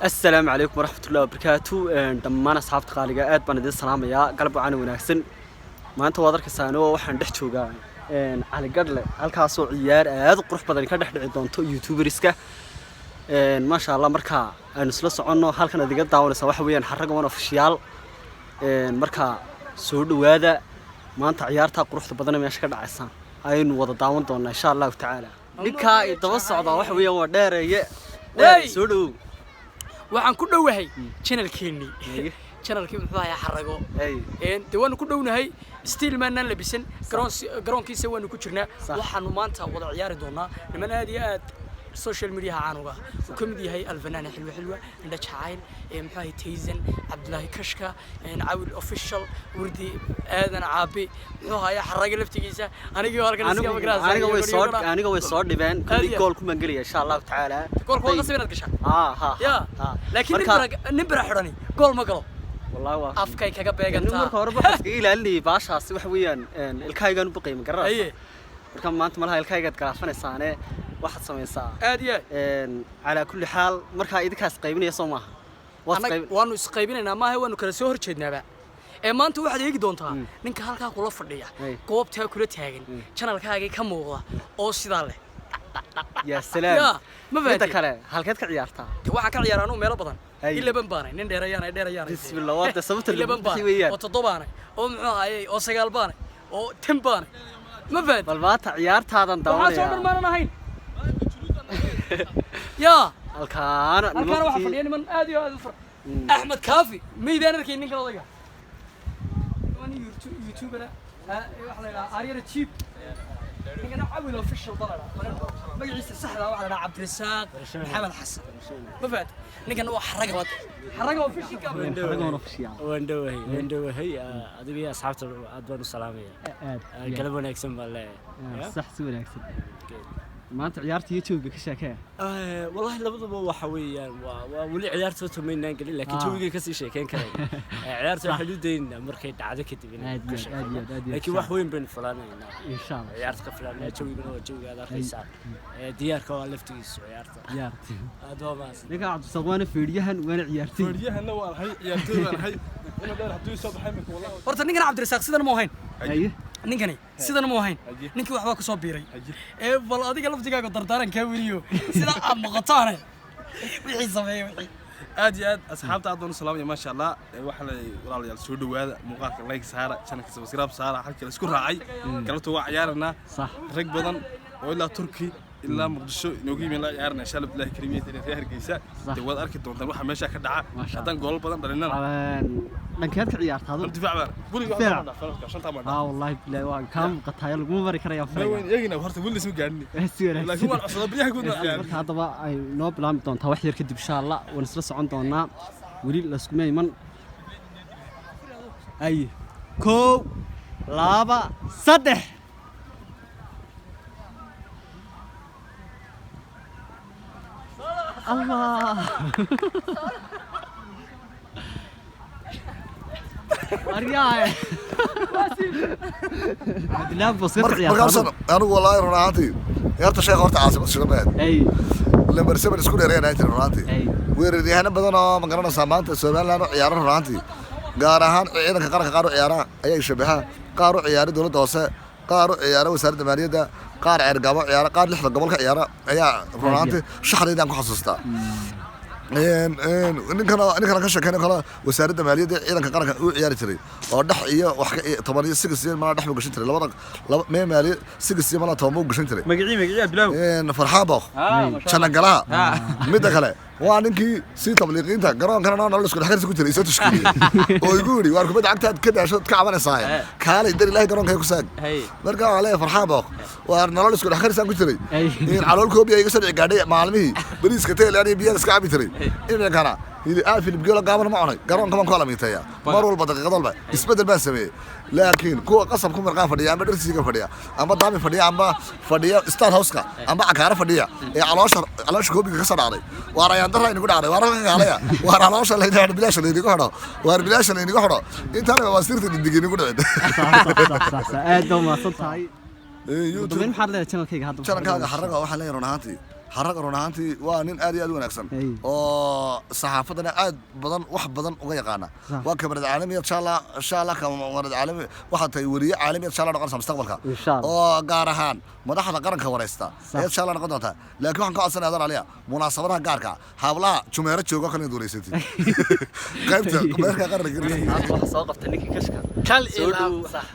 Asalaamu calaykum waraxmatullahi wabarakaatu. Dhammaan asxaabta qaaliga aad baan idin salaamayaa. Galab wacan wanaagsan. Maanta waad arkaysaan oo waxaan dhex joogaa Cali Gadhle, halkaasoo ciyaar aad u qurux badan ka dhex dhici doonto youtuberska, maasha Allah. Marka aynu isla soconno. Halkan aad iga daawanaysaa waxa weeyaan Xaraga One Official. Marka soo dhawaada. Maanta ciyaartaa quruxda badan ee meesha ka dhacaysa ayaynu wada daawan doonaa, insha Allahu tacaala. Ninkaa i daba socdaa waxa weeyaan waa Dheereeye Dheer. Wey! Soo dhawow. Waxaan ku dhowahay channelkeennii, channelkii muxuu ahaa, Xarago. Dee waanu ku dhownahay, still maanaan labisan, garoon garoonkiisa waanu ku jirnaa. Waxaanu maanta wada ciyaari doonaa niman aad iyo aad social mediaha caan uga ah, uu ka mid yahay Alfanaana Xilwa Xilwa, Indha Jacayl, muxuu ahay, Taysan Cabdulaahi Kashka, Cawil Official, Wardi Aadan Caabi, muxuu ahayaa, Xarago laftigiisa, anigii halkan iska magarasa. Aniga way soo dhibeen kulli. Aad iyo aad. Gool kumaan gelaya, insha Allahu tacaala. Goolka waa qasab inaad gashaa. Ha ha. Ya, laakiin nin bara, nin bara xidhani gool ma galo. Wallahi waa Afkay kaga nin beegantaa. Marka hore waxaan iskaga ilaalinayay baashaasi, waxa weeyaan ilkahaygaan u baqay, ma garanaysaa? Marka maanta malaha ilkahaygaad galaafanaysaane, waxaad samaysaa. Aad iyo aad. Calaa kulli xaal, markaa idinkaas qaybinaya soo maaha? Waad Annaga waanu isqaybinaynaa maaha, waanu kala soo horjeednaaba. Ee maanta waxaad eegi doontaa ninka halkaa kula fadhiya, goobtaa kula taagan, channelkaagii ka muuqda oo sidaa leh. Ya salaam. Ya, ma Midda fahanteen? kale, halkeed ka ciyaartaa? Dee waxaan ka ciyaaraa anuu meelo badan. 11 baanay, nin dheerayaanay, dheerayaanay. Bismillah, waa dee sababta lagu 11 bixi baanay weeyaan. oo 7 baanay oo muxuu ahaayey oo 9 baanay oo 10 baanay, ma fahanteen? Bal maanta ciyaartaadan Waxaa soo dhan daawanaya. maanan ahayn ya. Halkaana Halkaana waxaa nimankii fadhiya niman aad iyo aad u far. Axmed Kaafi maydaan arkay ninkan odayga, waa nin youtubera, waxaa la yidhaha Aryara Jiib. Ninkana Cawil Official baa la dhahaa. Magaciisa saxda ah waxaa la dhahaa Cabdirasaaq Maxamed Xasan, ma fahanti? Ninkana waa Xaraga, wada Xaraga Official. Xaraga One Official. Waan dhowahay, waan dhowahay. Adiga iyo asxaabta aad baan u salaamaya. Aad. Galab wanaagsan baan leeyahay. Sax, si wanaagsan. Maanta ciyaarta iyo jooga ka sheekee. Wallahi labaduba waxa weeyaan waa weli ciyaarta tumaynaan gelin, laakiin jawigay kasii sheekeyn karayna. Ciyaarta waxaan u daynaynaa markay dhacdo kadib inaan Aad ka iyo aad, aad iyo aad, aad iyo sheekeyno, laakiin aad. wax weyn baynu fulanaynaa. Insha Allah. Ciyaarta ka filanaa, jawiguna waa jawiga aad arkaysaan. Diyaarka waa laftigiisu ciyaarta. Ciyaarta. Aad waa mahadsan. Ninka Cabdisaaq waana feedhiyahan, waana ciyaartay. Feeryahanna waan ahay, ciyaartooy baan ahay. Ina dheer hadduu soo baxay imika, wallahi. Horta ninkan Cabdirasaaq sidan mu ahayn. Ninkani sidan mu ahayn. Ninkii waxbaa ku soo biiray. Ee bal adiga laftigaaga dardaaran kaa weliyo sida aad noqotaane wixii sameeyey wixii. Aad iyo aad asxaabta aad baan u salaamaya, maasha Allah. Waxaa la walaalayaal, soo dhawaada, muuqaalka like saara, channelka subscribe saara. Halkii la isku raacay galabta waa ciyaaranaa. Rag badan oo ilaa Turki ilaa Muqdisho inoogu yimid la ciyaarana, insha Allah billahi kariim, reer Hargeysa. Dee waad arki doontaan waxa meesha ka dhaca Maasha. haddaan goolal badan dhalinana. Dhankeed ka ciyaartaa adu? Difaac baan guriga. Difaac. Waxaan dhaafaa shantaa baan. Haa, wallahi bilahi waa kaa muuqataayo, laguma mari karaya. Ma Filaya. weyn eegina horta, weli isma gaadhin. Si wanaagsan. Laakiin waan codsadaa biyaha guud waan Marka haddaba ay noo bilaabmi doontaa wax yar kadib, insha Allah. Waan isla socon doonaa, weli layskuma iman. Ay, 1, 2, 3. Allah, aryaay Cabdillaah boska ka Markaasaan ciyaartaa. Anigu wallaahi run ahaantii ciyaarta sheekh horta caasimad shilameed lambar 7 isku dheereen ay tiri run ahaantii. Weeraryahano badan oo ma garanaysaa maanta Somaliland u ciyaara run ahaantii, gaar ahaan ciidanka qaranka qaar u ciyaara ayaa shabaha, qaar u ciyaara dowladda hoose, qaar u ciyaara wasaaradda maaliyadda, qaar Ceergaabo ciyaara, qaar lixda gobol ka ciyaara ayaa run ahaantii shaxdaydaan ku xasuustaa. Ninkana ka sheekeyn kale wasaaradda maaliyadda ciidanka qaranka uu ciyaari jiray oo dhex iyo wax ka 10 iyo 6 iyo malaa dhex buu gashan jiray, labada laba mee maaliyad 6 iyo malaa 10 buu gashan jiray. Magacii Abdulaaw. Farxaan Book janagalaha. Midda kale waa ninkii sii tabliiqiinta garoonkana nolol isku dhexgarsi ku jiray, isoo tashkiiliyey oo igu yidhi, waar kubadda cagtaad ka daasho ka cabanaysaa, kaalay dar Ilaahay garoonka ku saag. Marka waxaa leeyahay Farxaan Book, waar nolol isku dhexgarisaan ku jiray, in calool koobiya iga soo dhici gaadhay, maalmihii bariiska taylan iyo biyaha iska cabi jiray, iminkana hilib geelo gaaban ma cunay, garoonka baan ku alamiiteeya mar walba, daqiiqad walba isbeddel baan sameeyey. Laakiin kuwa qasab ku mirqaan fadhiya ama dharsiga fadhiya ama daami fadhiya ama fadhiya Star Houseka ama cakaara fadhiya ee caloosha koobiga ka soo dhacday, waar ayaan darra inagu dhacday, waar halkan kaalaya, waar caloosha layna xidho, bilaasha laynagu xidho, waar bilaasha laynagu xidho, intaana waa sirta dindigi inagu dhicin. Sax, sax, sax, aad baa mahadsan tahay. Ugu YouTube dambeyn maxaad leedahay channelkayga hadda? Channelkaaga Xaraga waxaan leeyahay run ahaantii Xaraga run ahaantii waa nin aad iyo aad u wanaagsan oo saxaafadana aad badan wax badan uga yaqaana. Waa kamarad caalami, insha Allah, insha Allah kamarad caalami waxaad tahay, weriye caalami insha Allah noqonaysa mustaqbalka. Insha Allah. Oo gaar ahaan madaxda qaranka waraysta ayaad insha Allah noqon doontaa. Laakiin waxaan ka codsanaya adar aliya munaasabadaha gaarka ah, hablaha Jumeero joogo kale inaad wareysatid qaybta meerka qaranka. Maanta waxaa soo qabtay ninkii Kashka. Kal Soo ilaa dhow, sax.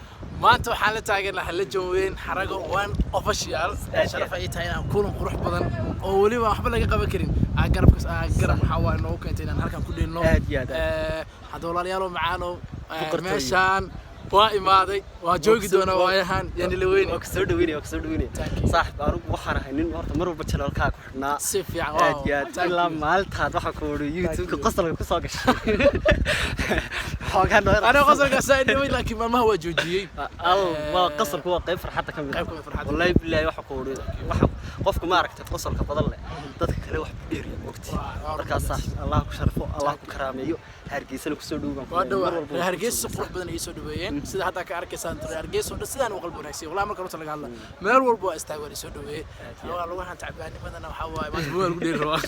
Maanta waxaan la taaganahay la joogeen Xarago One Official. Sharaf ay tahay inaan kulan qurux badan oo weliba waxba laga qaban karin aa garabka aa garab waxaa waaye noogu keentay inaan halkan ku dheelno. Aad iyo aad, aad. Hadda walaalayaal macaanow, Boqortooyo. meeshaan waa imaaday, waa joogi doonaa waayahan yani la weyne. Waa kusoo dhaweynaya, waa kusoo dhaweynaya saaxib. Anigu waxaan ahay nin horta mar walba channelkaa ku xidhnaa. Si fiican. Aad iyo aad. Thank Ilaa you. maalintaad waxaan ku wuri YouTube-ka qosolka kusoo gashay xoogaa noo Aniga qosolkaas aa dhimay, laakiin maalmaha waa joojiyey. Al waa qosolku waa qayb farxadda ka mid ah. Qayb ka mid farxadda. Wallahi billahi waxa ku wuri waxa qofku ma aragtay qosolka badan leh dadka kale wax ku dheeriya mogti. Markaas saaxib, Allah ku sharfo, Allah ku karaameeyo, Hargeysana kusoo dhow baan ku Waa leeyahay. dhawaa. Mar walba Reer waa Hargeysa si kusoo qurux badan ay soo dhaweeyeen, sida hadda ka arkaysaan reer Hargeysa oo dhan sidaan u qalbi wanaagsan. Wallahi marka runta laga hadla, meel walba waa istaag, waa soo dhaweeyey. Waa lugahan tacbaanimadana waxaa waaye maanta buugaa lagu dheeri rabaa,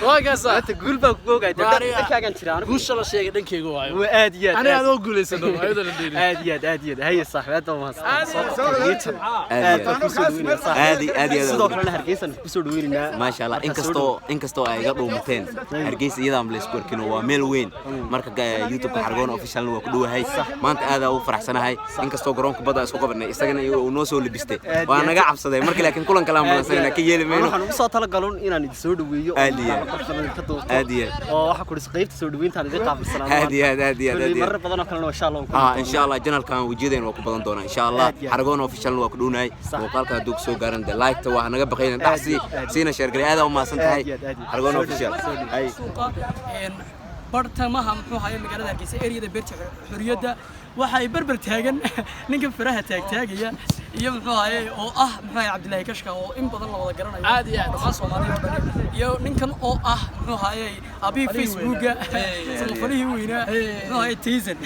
waa kaasa. Maanta guul baan kugu ogahay dee. Dhankaagan jira anigu. Guusha la sheegay dhankeyga waayo. Waa aad iyo aad. Aniga Aad adoo guulaysano ayadoo la dheeri. Aad iyo aad, aad iyo aad. Haye saaxib, aad baa mahadsan. Soo qabtay Newton. Aad baan kusoo dhaweynaya saaxib. Aad iyo aad iyo aad. Sidoo kalena Hargeysan kusoo dhaweynaynaa. Maasha Allah. Marka soo Inkastoo ay iga dhuumateen Hargeysa, iyadaan la isku arkin oo waa meel weyn. Marka YouTube-ka Xargoon Officialna waa ku dhowahay. Maanta aad aan ugu faraxsanahay, inkastoo garoonka badda aan isku qabanay, isagana uu noo soo labistay, Aad waa iyo naga cabsaday marka, laakiin kulan kale aan balansanayna, ka yeeli mayno. Waxaan ugu soo talagalun inaan idin soo dhaweeyo oo Aad iyo aad. qurux badan ka duubto. Aad iyo aad. Oo waxa ku dhis qaybta soo dhaweyntaan idin qaabilsanaa. Aad iyo aad, aad iyo aad, aad iyo aad. Marar badan oo kalena insha Allah waan ku Insha Allah channelkan wejiyadeen waa ku badan doonaa insha Allah. Aad iyo aad. Xargoon Officialna waa ku dhownahay. Muuqaalka hadduu kusoo gaaran de like-ta waa naga baqayna, dhacsi Aad iyo aad. siina share garay. Aad aa u mahadsan tahay. Aad iyo aad, aad iyo aad. Xargoon Soo dhow, Official. soo dhow. Hay. Suuqa bartamaha muxuu ahaye magaalada Hargeysa, ereyada beerta xorriyadda, waxa ay berber taagan ninka faraha taagtaagaya iyo muxuu ahaye oo ah muxuu ahaye Cabdilaahi Kashka oo in badan la wada garanayo. Aad iyo aad. Dhammaan Soomaalida oo dhan, iyo ninkan oo ah muxuu ahaye aabihii Facebooka, samafalihii weynaa, muxuu ahaye Taysan. Aad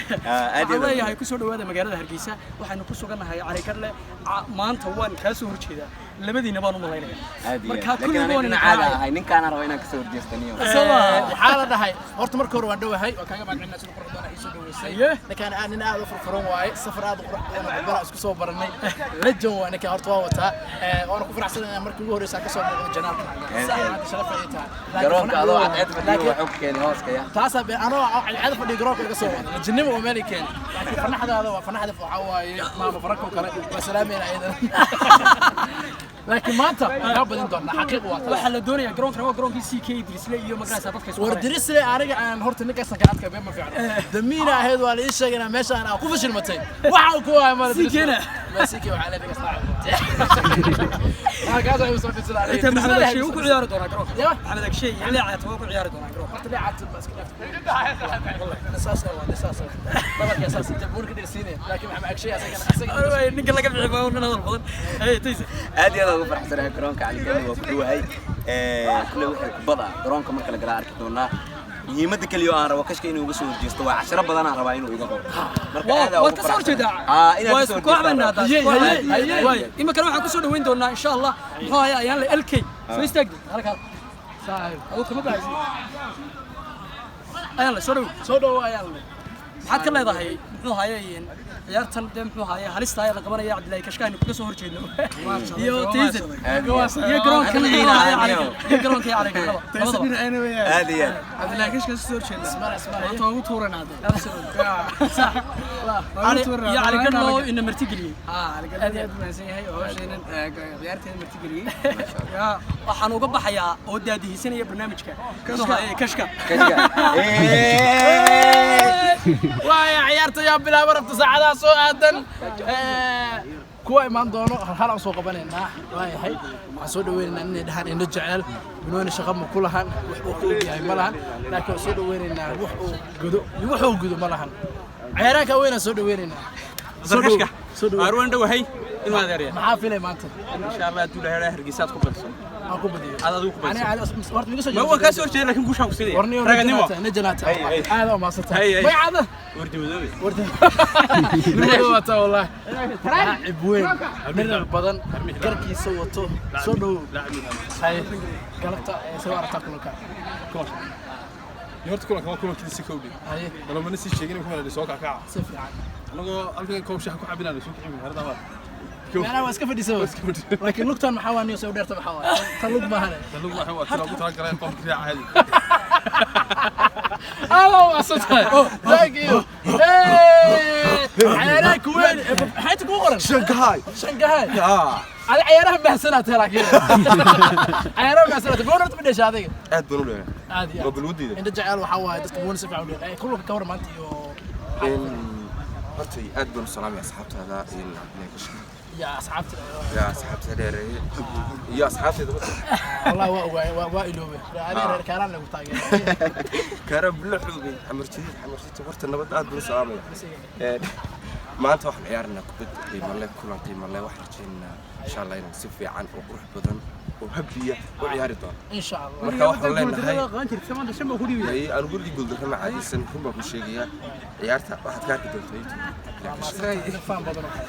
iyo Waxaan aad. leeyahay kusoo dhawaada magaalada Hargeysa. Waxaynu ku sugannahay Caligarle. Maanta waan kaa soo horjeedaa, labadiina baan u malaynaya. Aad iyo aad. Marka Laakiin kulligoon aniga ina dhinacaaga raacaya. ahay, ninkaana raba inaan kasoo horjeestaniyo. Waxaa la dhahay horta marka hore waan dhowahay, waa kaaga mahadcelinaa sida qurux badan ay soo dhaweysay. Haye. Ninkaan aad nin aad u furfuran waaye, safar aad u qurux badan oo balbala isku soo baranay lejan waa ninkaan horta waa wataa. Waana ku faraxsanahay inaan markii ugu horeysa aan kasoo muuqdo channelka. Sharaf ay tahay. Laakiin Garoonka adoo cadceed fadhiyo laakiin waxuu ku keenay hooska ya. Taasaa anoo cadceed fadhiyo garoonka iga soo wada lajannimo oo meel i keenay, laakiin fanaxdaada waa fanaxda waxaa waaye maama farako kale waa salaamayna ayadana, laakiin maanta kaa badin doonaa, xaqiiq waa taas. Waxaa la doonayaa garoonkan waa garoonkii CK Idrisle iyo magaraysa dadka isku War qoraya. Dirisle aniga aan horta ninkaasan ka adka been ma fiicno damiina ahayd, waa la ii sheegay inaan meeshaan aan ku fashilmatay waxaan ku waay mara. CK-na? Ma CK waxaa leedahay saaxiib kaas ay soo fidsada. Inta Maxamed Agshay uu ku ciyaari doonaa garoonka. Ya. Maxamed Agshay iyo Leecaat waa ku ciyaari doonaa garoonka. Horta leecaad ba iska dhaaftay, saas waa saas dabarka saas inta buur ka dhirsiinay, laakiin Maxamed Agshay asagana Waay, ninka laga bixi maayo nin hadal badan. Hey Taysa. Aad iyo aad ugu faraxsanahay garoonka Caligarle waa ku dhowahay. Kule wixii kubada garoonka marka la galaa arki doonaa. Muhiimadda kaliya oo aan rabo Kashka inuu iga soo horjeesto waa casharo badan aan rabaa inuu iga qoro. Marka aad aan Waad ugu ka soo horjeedaa. Inaan Waa ka soo isku koox horjeestaa. bayna hadda. Haye, haye, haye. Waay, imikana waxaan ku soo dhaweyn doonaa insha Allah muxuu ahaye ayaan la LK. Soo istaagdi halkaa. Saaxiib. Aduu kama baxaysid. Ayaan la soo dhawow. Soo dhawo ayaan le. Maxaad ka leedahay muxuu ahaye ciyaartan dee muxuu ahaye halista ayaa la qabanaya, Cabdilaahi Kashka aynu kaga soo horjeedno iyo Taysan iyo garoonka muxuu ahaye Caligarle iyo garoonka Caligarle labadaba? Aad iyo aad. Cabdilaahi Kashka soo horjeedna maanta ugu tuuranaa. Cali iyo Caligarle oo ina martigeliyey. Waxaan uga baxayaa oo daadihisanaya barnaamijka muxuu ahaye Kashka. Kashka. Ee! Waaya ciyaarta yaa bilaaba rabta saacadaha soo aadan. Kuwa imaan doono hal hal aan soo qabanaynaa. Waayahay, waxaan soo dhaweynaynaa inay dhahaan indho jecel banooni shaqo ma ku lahan, wax uu ka ogyahay ma lahan, laakiin waan soo dhaweynaynaa wax uu gudo iyo wax uu gudo ma lahan. Ciyaaraanka weynaan soo dhaweynaynaa. Soo dhow, soo dhow. Arwan dhowahay inuu adeerya. Maxaa filay maanta? Insha Allah hadduu lahaa Hargeysaad ku balso. Aan ku badiyo. Aad adigu ku Aniga badiso. caadi horta iga soo Ma waan kaa soo horjeeda, laakiin guushaan ku siinaya. Warniyo. Raganimo. Najanaata. Hay, hay. Aad u mahadsantahay. Hay, hay. Magacaada? Wardi madoobe. Wardi wata wallahi. Laacib weyn, dhirar badan, garkiisa wato. Soo dhow. Hay. Galabta soo aragtaa kulanka. Horta kulanka waa kulankiisa kowdhi. Haye. Balomana sii sheegin kuma la soo kakaca. Si fiican. Anagoo halkan koob shaah ku cabinayno soo kicin harada waa. Macnaha waa iska fadhiisa. Laakiin lugtan maxaa waa niyo soo dheerta maxaa waa? Tan lug maahane. Lug waxa waa tiro ugu talagalay qofka raaca caadi. Aad u mahadsantahay. Thank you. Hey! Ciyaaraha kuweyn. Maxay inta kugu qoran? Shangahay. Shangahay. Adi ciyaaraha mahsanaatay laakiin. Ciyaaraha mahsanaatay. Goor horta ma dhashay adiga? Aad baan u dheeray. Aad iyo Waa aad. balwadayda. Inta jecel waxaa waaye dadka buuna si fiican u dheelay. Kulka ka war maanta iyo Horta aad baan u salaamaya asxaabtaada iyo Cabdilaahi Kashka. Iyo asxaabta. Ya asxaabta dheereeye. Iyo asxaabtayda. Wallahi waa ogaay, waa iloobay. Adiga reer Kaaraan lagu taageeray. Kaara bilo xoogay xamarjidid xamarjidid horta nabad aad baan u salaamaya. Maanta waxaan ciyaarnaa kubad qiimo leh, kulan qiimo leh. Waxaan rajaynaynaa insha Allah inaan si fiican oo qurux badan oo habiya u ciyaari doono. Insha Allah. Marka waxaan leenahay aan gurigii guuldarro ma caadiysan, run baan ku sheegayaa. Ciyaarta waxaad ka arki doontaa YouTube. Faan badan oo kale.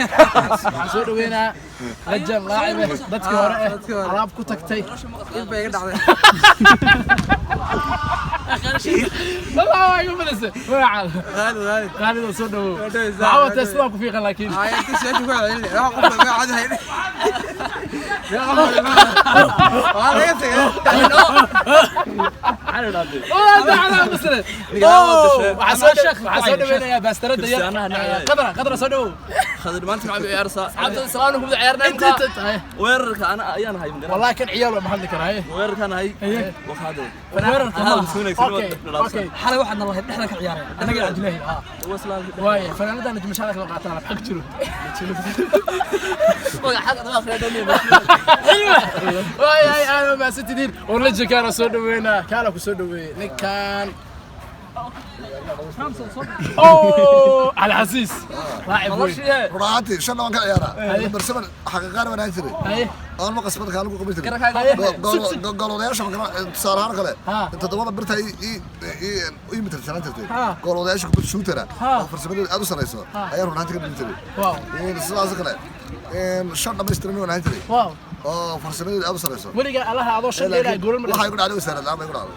Waxaan soo dhaweynaa Rajan laacibe dadkii hore alaab ku tagtay. Bay iga dhacday. Wallah waa igu badisay. Magacaada? Khaalid, Khaalid. Khaalid oo soo dhawow. Maxaa wataa sidaan ku fiiqan laakiin. Ay, inta su'aasha ku celcelinay. Wax qof baa magacaada hayn. Waa laga tagay. Waxaan soo dhaweynayaa baastarada yar Qadra. Qadra, soo dhawow. Khadar maanta maxaa ciyaarsaa? Cabdi Salaam ku ciyaarnaa. Inta tahay. Weerarka ana ayaan ahay. Wallahi kan ciyaal ma hadli karaa. Weerarkan ahay. Waxaad. Weerarka ma. Okay. Okay. Xalay waxaad nalahayd dhexda ka ciyaaraya anaga Cabdilaahi. Waay, fanaanadan jimashada kala qaataan xaq jiro. Waay, ay aad ma mahadsantidiin. Oo la jekaana soo dhaweynaa. Kaala ku soo dhaweeyay ninkan. Oh, Alxasiis. Laacib weyn. Run ahaantii shan waan ka ciyaaraa. Number 7 xaqiiqaan waan ahaan jiray. Oon ma qasbad kaa lagu qaban jiray. Goolwadayaasha tusaale ahaan kale toddobada birta ii mitirsanaan jirtay. Goolwadayaasha kubad shootera oo farsamadooda aad u sareyso ayaa run ahaantii ka dhigin jiray. Sidaas kale shan dhamaystiran waan ahaan jiray oo farsamadooda aad u sareyso. Weligaa allaha adoo shan dheeraa goolal ma Waxaa igu dhacday wasaarad la'aan bay igu dhacday.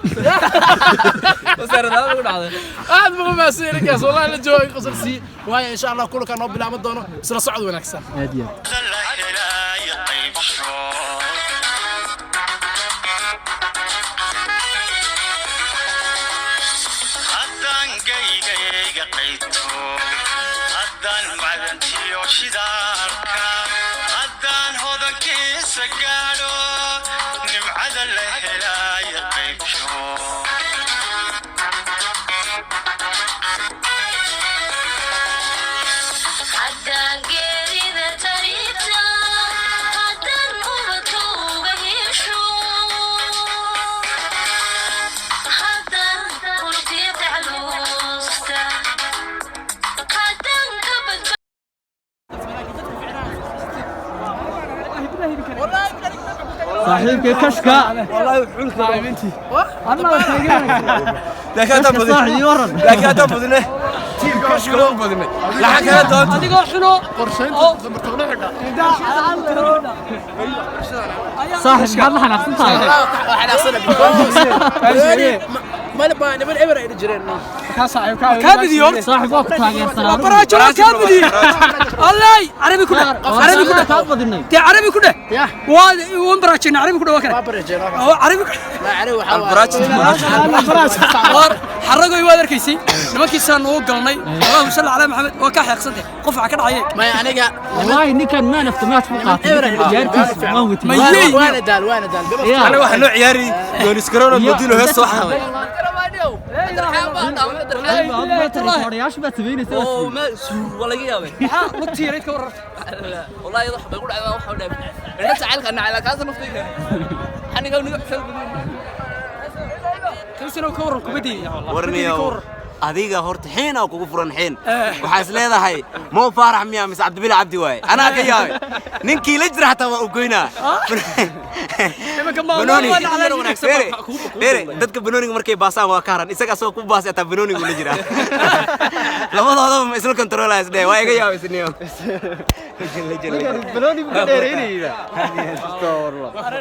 Wasaarad la'aan igu dhacday. Aad buu mahadsan yahay ninkaas, wallahi la joogay qosol sii waayo. Insha Allah kulanka noo bilaaban doono isla socod wanaagsan. Aad iyo aad. Haddaan gaygayga qayto, haddaan madantiyo shidaalka, haddaan hodankiisa gaadho, nimcada la helaayo qaybsho. Haddaan geerida tarita, haddaan ubadka uga hesho, haddaan urtiya tacluusta, haddaan ka badba Saaxiibkay Kashka. Wallahi xulka لاعبintii. Laakiin haddaan badin. Saaxiib waran. Laakiin haddaan badinay. Tiimka Kashka loo badinay. Lacag kala doonto. Adigoo xuno. Qorsheynta lambar 10 xidha. Saaxiib, maxaad la xanaaqsan tahay? Mala niman eber ay jireen. Kaabidi horta. Saaxiib, waa ku taageersanaa. Baraajo kaabidi. Allay, carabi ku dheh. Carabi ku dheh. Kaa badinay. Dee carabi ku dheh. Waa waan baraajina carabi ku dheh waa kana. Oo carabi ku dheh. Xaragoy waad arkaysay. Nimankiisaan ugu galnay. Allahumma salli ala Maxamed. Waa ka xeeqsantay. Qof waxa ka dhacay. May aniga. Wallahi ninkan man of the match buu qaatay. Ciyaartiisa waan watay. Waana daal, waana daal. Aniga waxaa noo ciyaari Yonis Corona Modino hees soo xaday. Odayaashu baad samaynaysaa. Oo ma waa laga yaabay. Maxaa lugtii yareyd ka warartay? Wallahi wax bay ku dhacday, wax u dhaafay. Inta jacaylka nacay kaas naftayga. Xaniga niga xil badan. Kawsano ka waran kubadii. Warniyow. Adiga horta xiin aa kugu furan xiin. Waxaa is leedahay Mo Faarax miyaa mise Cabdibile Cabdi waaye? Anaa ka yaabay, ninkii la jira xataa waa u goynaa. Imanka Banooni. maamul. Bere, bere, dadka banooniga markay baasaan waa ka haran. Isaga asagoo ku baasay hataa banoonigu la jiraa. Labadoodaba ma isla controlaya isdhe. Waa iga yaabaysniyo. Banooni buu ka dheereynayba.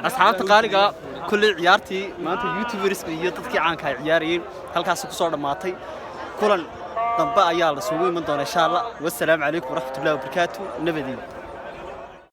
Asxaabta qaaliga, kulley ciyaartii maanta youtuberska iyo dadkii caanka ay ciyaarayeen halkaas ku soo dhammaatay. Kulan dambe ayaa la isugu iman doona, insha Allah. Wassalaamu calaykum waraxmatullahi wabarakaatu. Nabadiin.